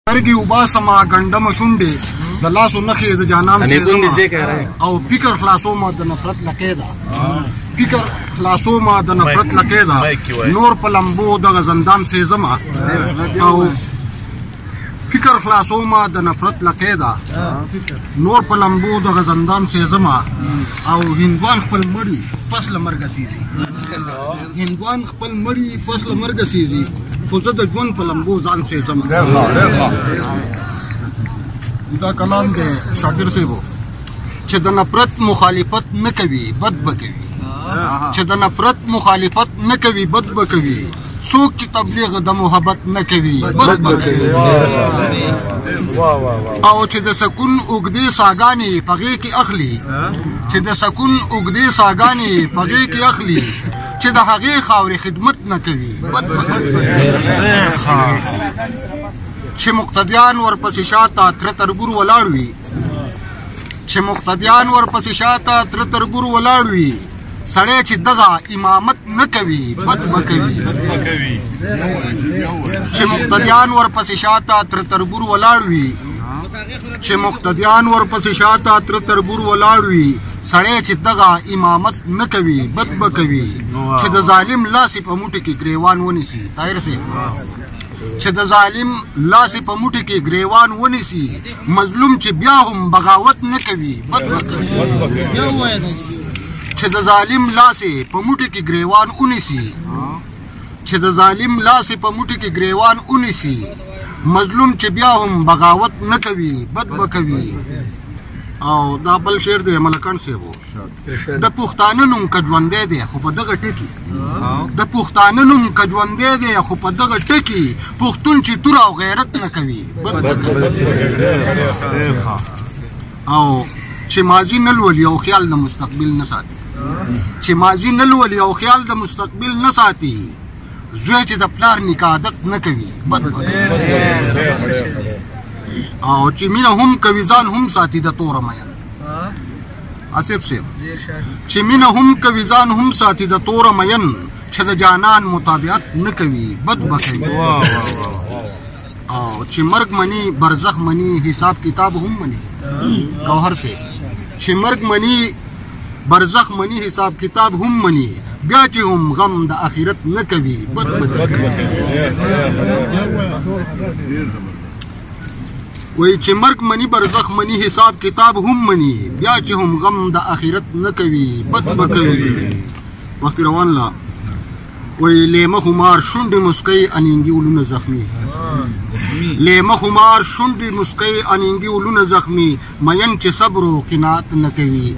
سترګې وباسم، ګنډمه شونډې د لاسو نښې د جانان او فکر خلاصوم د نفرت له قیده، فکر خلاصوم د نفرت له قیده، نور په لمبو دغه زندان سېزمه. او فکر خلاصوم د نفرت له قیده، نور په لمبو دغه زندان سېزمه. او هندوان خپل مړي پس له مرګه سېزي، هندوان خپل مړي پس له مرګه سېزي، خو زه د ژوند په لمبو ځان سېزم. دا کلام دی شاکر صاحب، چې د نفرت مخالفت نه کوي بد به کوي، چې د نفرت مخالفت نه کوي بد به کوي، څوک چې تبلیغ د محبت نه کوي بد به کوي. او چې د سکون اوږدې ساګانې په غېږ کې اخلي، چې د سکون اوږدې ساګانې په غېږ کې اخلي، چې د هغې خاورې خدمت نه کوي بد به کوي. چې مقتدیان ورپسې شاته تره تربور ولاړ وي، چې مقتدیان ورپسې شاته تره تربور ولاړ وي، سړی چې دغه امامت نه کوي بد به کوي. چې مقتدیان ورپسې شاته تره تربور ولاړ وي، چې مقتدیان ورپسې شاته تره تربور ولاړ وي، سړی چې دغه امامت نه کوي بد به کوي. چې د ظالم لاس په موټي کې ګریوان ونیسي، طاهر صاحب، چې د ظالم لاس په موټي کې ګریوان ونیسي، مظلوم چې بیا هم بغاوت نه کوي بد به کوي. چې د ظالم لاس په موټي کې ګریوان ونیسي، چې د ظالم لاس په موټي کې ګریوان ونیسي، مظلوم چې بیا هم بغاوت نه کوي بد به کوي. او دا بل شعر دی ملکڼ صاحب، د پښتانه نوم که ژوندی دی خو په دغه ټکي، د پښتانه نوم که ژوندی دی خو په دغه ټکي، پښتون چې توره او غیرت نه کوي بد به کوي. او چې ماضي نه لولي او خیال د مستقبل نه ساتي، چې ماضي نه لولي او خیال د مستقبل نه ساتي، زوی چې د پلار نیکه عادت نه کوي بد به کوي. او چې مینه هم کوي ځان هم ساتي د توره مین، آصف صاحب، چې مینه هم کوي ځان هم ساتي د توره مین، چې د جانان متابعت نه کوي بد به کوي. او چې مرګ مني برزخ مني حساب کتاب هم مني، ګوهر صاحب، چې مرګ مني برزخ مني حساب کتاب هم مني، بیا چې هم غم د اخرت نه کوي بد به کوي. وایي چې مرګ مني برزخ مني حساب کتاب هم مني، بیا چې هم غم د اخرت نه کوي بد به کوي. وخت روان لا وایي لیمه خمار شونډې مسکۍ انینګي ولونه زخمي، لیمه خمار شونډې مسکۍ انینګي ولونه زخمي، مین چې صبر او قناعت نه کوي.